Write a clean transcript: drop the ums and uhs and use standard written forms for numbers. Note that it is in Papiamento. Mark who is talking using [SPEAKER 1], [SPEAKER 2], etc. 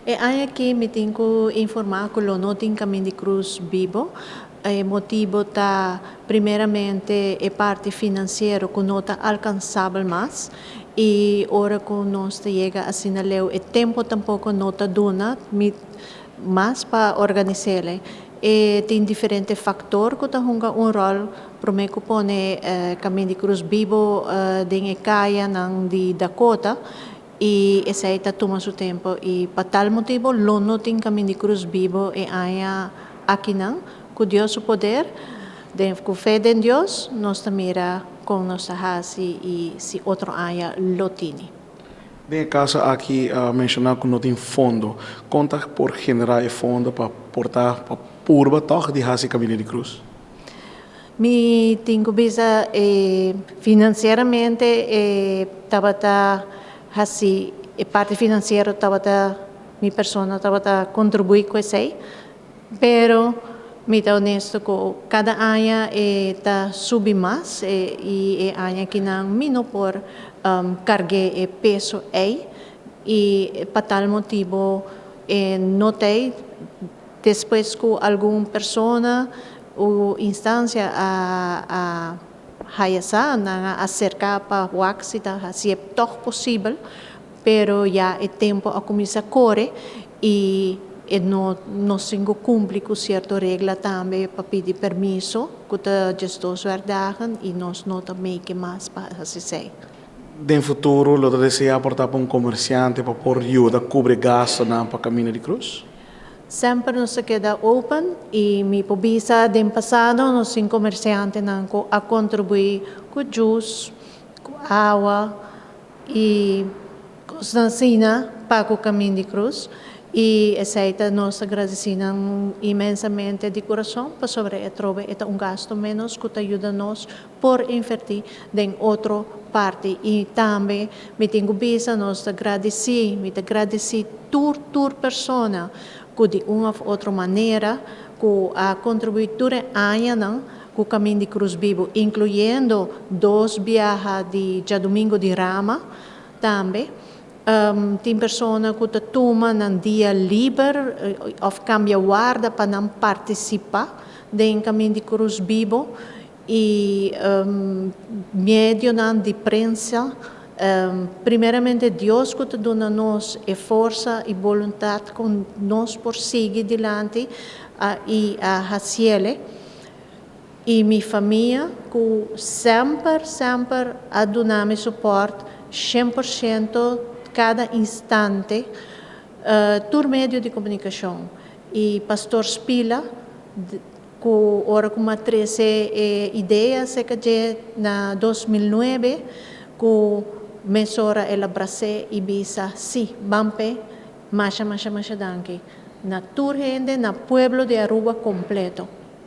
[SPEAKER 1] E aña aki mi tin ku informá ku lo no tin Kaminda di Krus Bibo. E motibu ta primeramente e parti finansiero ku no ta alkansabel mas i ora ku nos ta yega asina leu e tempu tampoko no ta duna mas pa organis'é. E tin diferente faktor ku ta hunga un ròl promé ku pone Kaminda di Krus Bibo den e kayanan di Dakota i esei ta tuma su tempu i pa tal motibu lo no tin Kaminda di Krus Bibo e aña akinan. Ku Dios su poder, den ku fe den Dios, nos ta mira kon nos ta hasi i si otro aña lo tini.
[SPEAKER 2] Den e kaso aki a menshoná ku no tin fondo. Kon ta por generá e fondo pa por ta pa purba tòg di hasi Kaminda di Krus?
[SPEAKER 1] Mi tin ku bisa e finansieramente e tabata hasi e parti finansiero tabata mi persona tabata kontribuí ku esei, pero mi ta honesto ku kada aña e ta subi mas e i e aña kinan mi no por karg'é e peso ei i pa tal motibu e no ta ei. Despues ku algun persona u instansia a a haya sa, nan a aserká pa wak si ta hasié tòg posibel, pero ya e tempu a kuminsá kore i e no nos tin ku kumpli ku sierto regla tambe pa pidi permiso ku ta 12 werkdagen i nos no ta meke mas pa hasi esei.
[SPEAKER 2] Den futuro lo ta deseá por ta pa un komersiante pa por yuda kubri gastunan pa Kaminda di Krus?
[SPEAKER 1] Semper nos ta keda open y mi por bisa den pasado nos tin comerciantenan cu a contribui cu juice, cu awa y cosnan asina pa cu Camin di Cruz y esey ta nos ta gradeci nan inmensamente di curason pasobra e atrobe e ta un gasto menos cu ta yuda nos por inverti den otro parti y tambe mi tin cu bisa nos ta gradici, mi ta gradici tur tur persona cu di un of otro manera cu a contribui tur e añanan cu Camin di Cruz Bibo incluyendo dos biaha di djadumingo di Rama tambe. Tin persona cu ta tuma nan dia liber of cambia warda pa nan participa den Camin di Cruz Bibo y medionan di prensa. Primeramente Dios cu ta duna nos e forsa y boluntad cu nos por sigui dilanti y a haciele. Y mi famia cu semper semper a duna mi support 100% cada instante, tur medio di comunicacion y Pastor Spila cu ora cu mi a trece e idea cerca dje na 2009 cu mesora el a bras'é y bisa si, ban p'e. Masha masha masha danki na tur hende, na pueblo di Aruba completo.